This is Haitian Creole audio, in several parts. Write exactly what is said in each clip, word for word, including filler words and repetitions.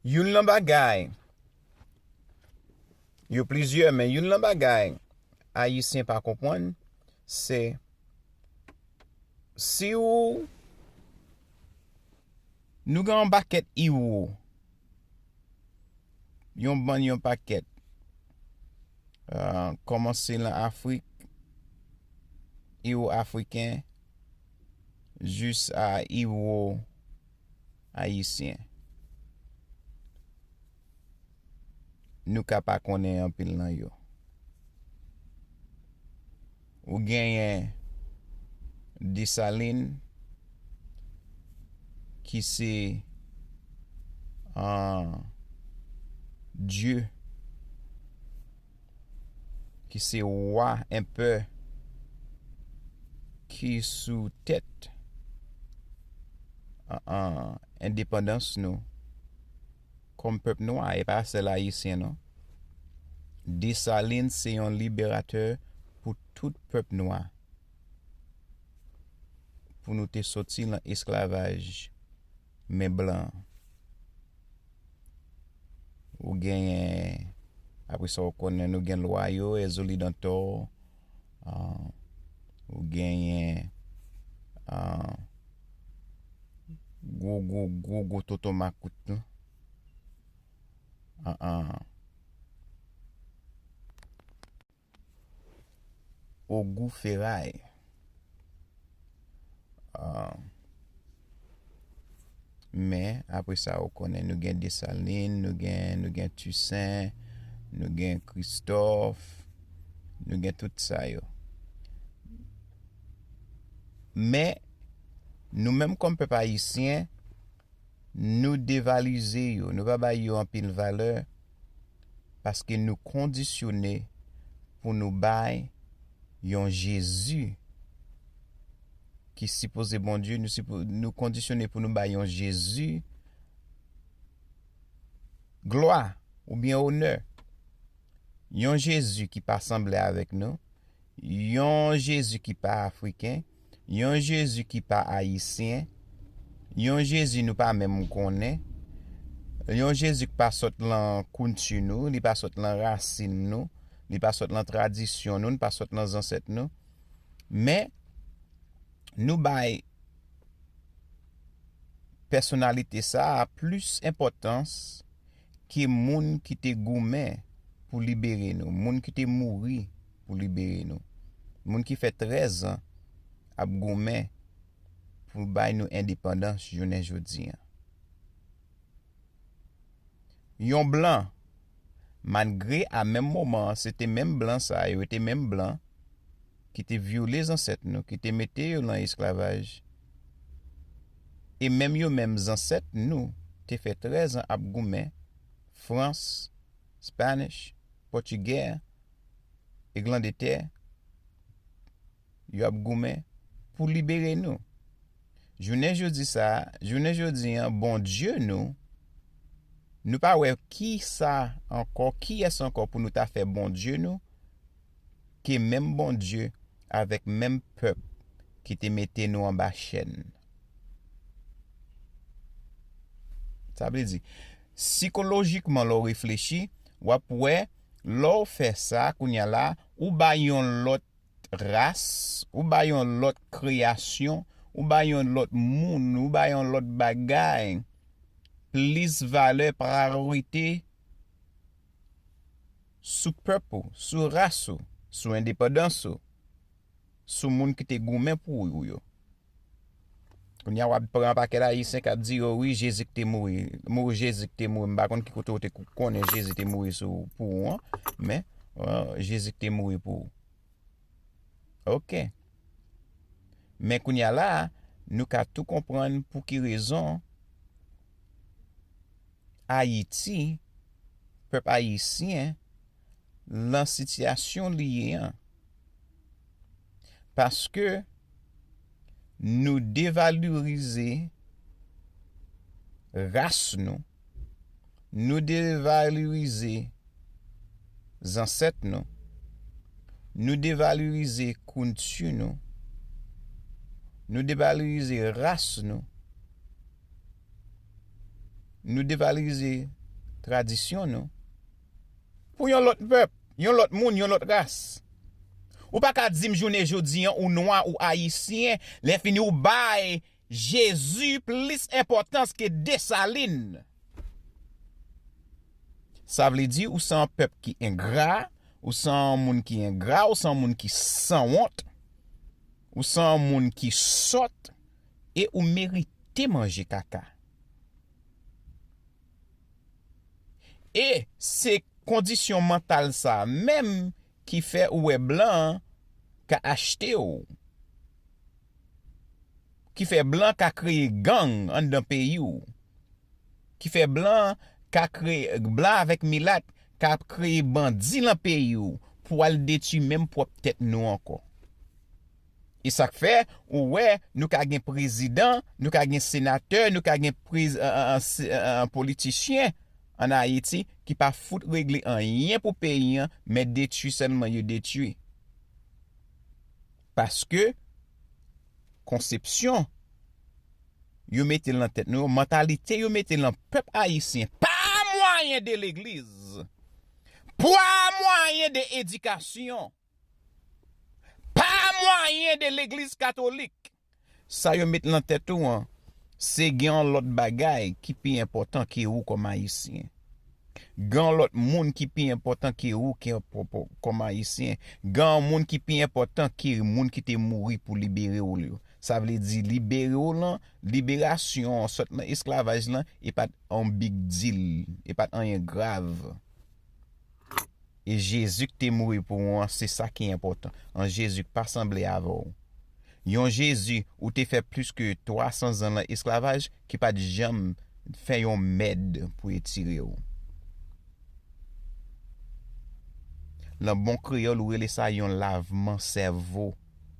Youn nan bagay, yo plizyè, men youn nan bagay Ayisyen pa konprann, se si w, nou gen yon pakèt iwo, yon bann, yon pakèt, ah, kòmanse nan Afrik, iwo afriken, jis a iwo ayisyen. Nou ka pa konnen anpil nan yo. Ou genyen Desalin ki se, ah, Dye, ki se wa, enpè, ki sou tèt, ah, ah, endepandans nou kòm pèp nwa, e pa sèl ayisyen non. Desalin se yon liberatè pou tout pèp nwa, pou nou te soti nan esklavaj men blan. Ou genyen, apre sa ou konnen, nou gen lwa yo, Èzoli Dantò, ah, ou genyen, ah, gwo, gwo, gwo, gwo tonton makout nou. Ah, ah. Ogou Feray. Ah. Men, apre sa, ou konnen nou gen Desalin, nou gen, nou gen Toussaint, nou gen Christophe, nou gen tout sa yo. Men, nou menm kòm pèp ayisyen, nou devalize yo, nou pa bay yo anpil valè, paske nou kondisyone pou nou bay yon Jezi ki sipoze Bondye, nou sipo-, nou kondisyone pou nou bay yon Jezi glwa oubyen onè. Yon Jezi ki pa sanble avèk nou, yon Jezi ki pa afriken, yon Jezi ki pa ayisyen, yon Jezi nou pa menm konnen, yon Jezi ki pa sot lan kilti nou, li pa sot lan rasin nou, li pa sot lan tradisyon nou, li pa sot lan zansèt nou. Men, nou bay pèsonalite sa a plis enpòtans ke moun ki te goumen pou libere nou, moun ki te mouri pou libere nou, moun ki fè trèz an ap goumen pou bay nou endepandans jounen jodi an. Yon blan, malgre a menm moman an, se te menm blan sa yo, te menm blan ki te vyole zansèt nou, ki te mete yo nan esklavaj. E menm yo menm zansèt nou te fè trèz an ap goumen, Frans, Spanish, Pòtigè, Eglandetè, yo ap goumen pou libere nou. Jounen jodi sa, jounen jodi an, Bondye nou, nou pa wè ki sa ankò, kiyès ankò pou nou ta fè Bondye nou, ke menm Bondye avèk menm pèp ki te mete nou anba chèn. Sa vle di, sikolojikman, lè w reflechi, w ap wè, lè w fè sa, kounye a la, ou bay yon lòt ras, ou bay yon lòt kreyasyon, ou bay yon lòt moun, ou bay yon lòt bagay plis valè, prayorite sou pèp ou, sou ras ou, sou endepandans ou, sou moun ki te goumen pou ou yo. Kounye a w ap pran pakèt ayisyen k ap di, "O wi, Jezi k te mouri, mouri Jezi k te mouri." M pa konn ki kote w te kou-, konnen Jezi te mouri sou, pou ou an, men, euh, Jezi k te mouri pou ou. Ok. Men kounye a la, nou ka tou konprann pou ki rezon Ayiti, pèp ayisyen, lan sitiyasyon li ye an. Paske nou devalorize ras nou, nou devalorize zansèt nou, nou devalorize kilti nou, nou devalorize ras nou, nou devalorize tradisyon nou pou yon lòt pèp, yon lòt moun, yon lòt ras. Ou pa ka di m jounen jodi an ou nwa, ou ayisyen, lè fini ou bay Jezi plis enpòtans ke Desalin. Sa vle di ou se yon pèp ki engra, ou se yon moun ki engra, ou se yon moun ki sanwont, ou se yon moun ki sòt, e ou merite manje kaka. E se kondisyon mantal sa menm ki fè ou wè blan an ka achte w, ki fè blan ka kreye gang anndan peyi w, ki fè blan ka kreye, blan avèk milat ka kreye bandi lan peyi w pou al detwi menm pwòp tèt nou ankò. E sa k fè, ou wè, nou ka gen prezidan, nou ka gen senatè, nou ka gen prez, an, an, an, se- an, an, politisyen ann Ayiti ki pa fout regle anyen pou peyi an, men detwi sèlman yo detwi. Paske konsepsyon yo mete lan tèt nou, mantalite yo mete lan pèp ayisyen, pa mwayen de legliz, pa mwayen de edikasyon, pa mwayen de legliz katolik. Sa yo met lan tèt ou an, se gen yon lòt bagay ki pi enpòtan ke ou kòm ayisyen. Gen yon lòt moun ki pi enpòtan ke ou ke, kòm ayisyen. Gen yon moun ki pi enpòtan ke moun ki te mouri pou libere w yo. Sa vle di libere w lan, liberasyon an, sòt nan esklavaj lan, e pa t yon big deal, e pa t anyen grav. E Jezi ki te mouri pou ou an, se sa ki enpòtan. Yon Jezi ki pa sanble avè w. Yon Jezi ou te fè plis ke twa san zan lan esklavaj ki pa t janm fè yon mèd pou etire w. Nan bon kreyòl, ou rele sa yon lavman sèvo.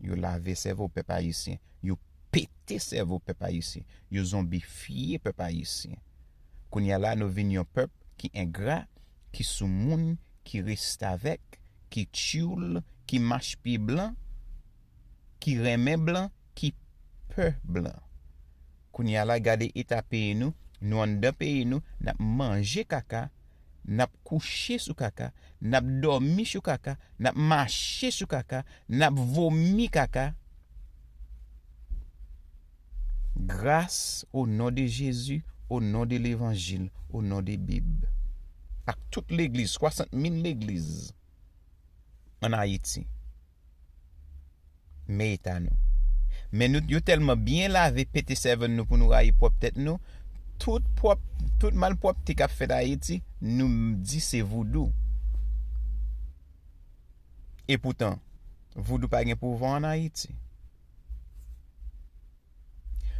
Yo lave sèvo pèp ayisyen. Yo pete sèvo pèp ayisyen. Yo zonbifye pèp ayisyen. Kounye a la, nou vin yon pèp ki engra, ki soumoun, ki restavèk, ki tchoul, ki mach pye blan, ki renmen blan, ki pè blan. Kounye a la, gade eta peyi nou, nou anndan peyi nou, n ap manje kaka, n ap kouche sou kaka, n ap dòmi sou kaka, n ap mache sou kaka, n ap vomi kaka. Gras o non de Jezi, o non de levanjil, o non de Bib. Ak tout legliz, swasant mil legliz ann Ayiti. Men eta nou. Men nou, yo tèlman byen lave, pete sèvèl nou pou nou rayi pwòp tèt nou. Tout pwòp, tout malpwòpte k ap fèt Ayiti, nou di se voudou. E poutan, voudou pa gen pouvwa ann Ayiti.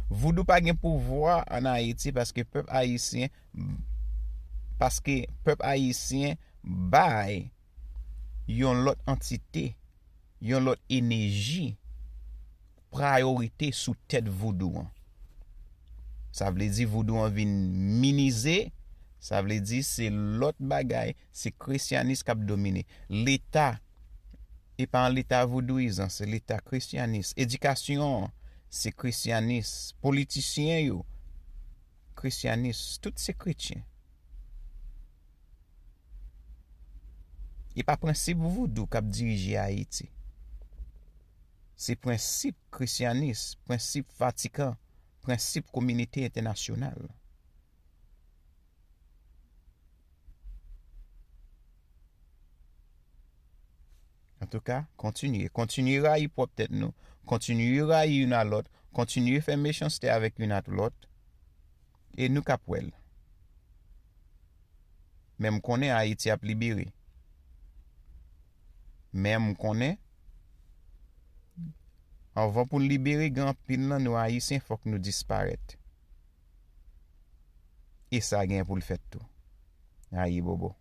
Voudou pa gen pouvwa ann Ayiti paske pèp ayisyen, paske pèp ayisyen bay yon lòt antite, yon lòt eneji, prayorite sou tèt voudou an. Sa vle di voudou an vin minize, sa vle di se lòt bagay, se krisyanis k ap domine. Leta, e pa yon leta voudouyizan, se leta krisyanis. Edikasyon an, se krisyanis. Politisyen yo, krisyanis. Tout se kretyen. E pa prensip voudou k ap dirije Ayiti. Se prensip krisyanis, prensip Vatikan, prensip kominote entènasyonal. Antouka, kontinye. Kontinye rayi pwòp tèt nou. Kontinye rayi youn a lòt. Kontinye fè mechanste avèk youn ak lòt. E nou k ap wè l. Men m konnen Ayiti ap libere. Men m konnen, anvan pou l libere, gen anpil nan nou Ayisyen fòk nou disparèt. E sa gen pou l fèt tou. Ayibobo.